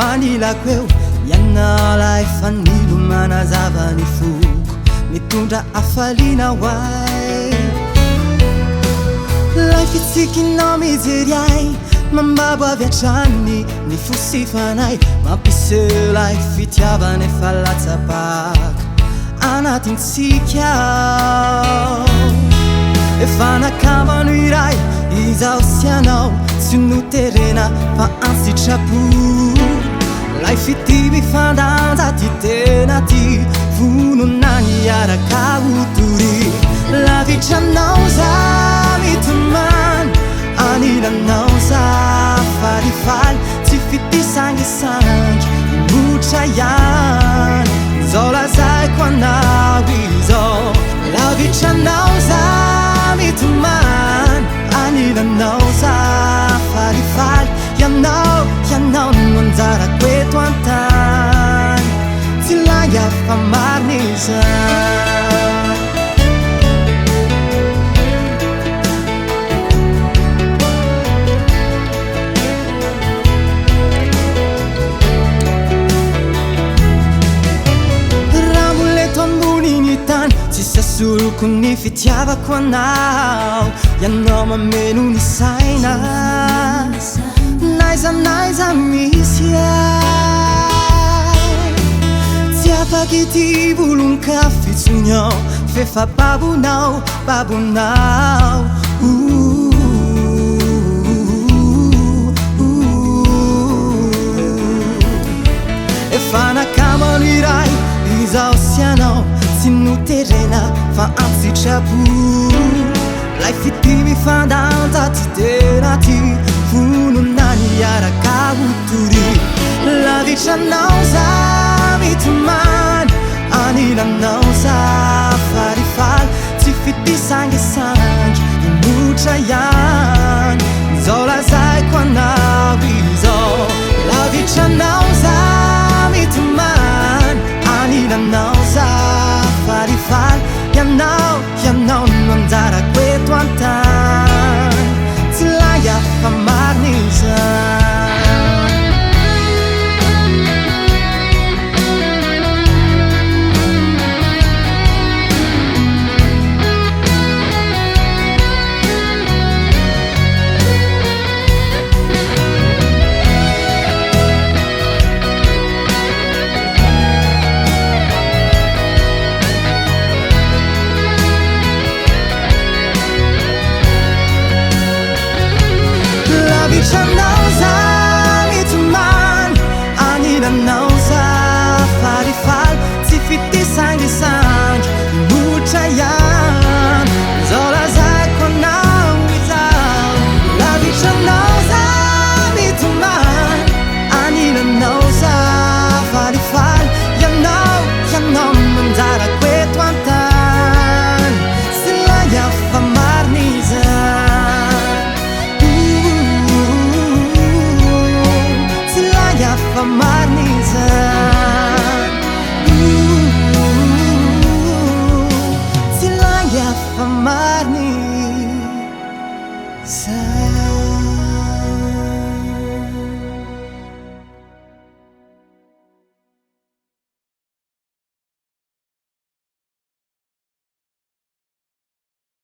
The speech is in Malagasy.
anilako eo. Ianao lay fanilo manazava ny foko, mitondra hafaliana ho ahy. Lay fitsikinao mijery ahy, mambabo avy hatrany ny fo sy fanahy, mampiseho lay fitiavana efa latsa-paka anatintsika. Efa nakambano iray izaho sy ianao, tsy noterena fa an-tsitrapo. Lay fitia mifandanja ty tena ty, vonona niaraka ho doria. Lavitra anao za mitomany, anilanao za falifaly, tsy fitia sangisangy motra ihany. Izao lazaiko anao izao, lavitra anao za mitomany, anilanao za falifaly, ianao, ianao no anjarako eto an-tany, tsy lainga fa marina izany. Raha mbola eto ambonin'ny tany, tsisy asoroko ny fitiavako anao. Ianao mameno ny saina, n'aiza n'aiza misy ahy. Tsy afaka ity volon-kafy intsony aho, f'efa babonao, babonao. Efa nakambano iray izaho sy ianao, tsy noterena fa an-tsitrapo. Lay fitia mifandanja ty tena ty, vonona niaraka ho doria. Lavitra anao za mitomany, anilanao za falifaly, tsy fitia sangisangy motra ihany. Izao lazaiko anao izao, lavitra anao za mitomany, anilanao za falifaly, ianao, ianao no anjarako eto an-tany, tsy lainga fa marina izany. Lavitra anao za mitomany, anilanao za falifaly, tsy fitia sangisangy motra ihany. Izao lazaiko anao izao, lavitra anao za mitomany, anilanao za falifaly, ianao, ianao no anjarako eto an-tany, tsy lainga fa marina izany. Tsy lainga fa marina izany. Tsy lainga fa marina izany.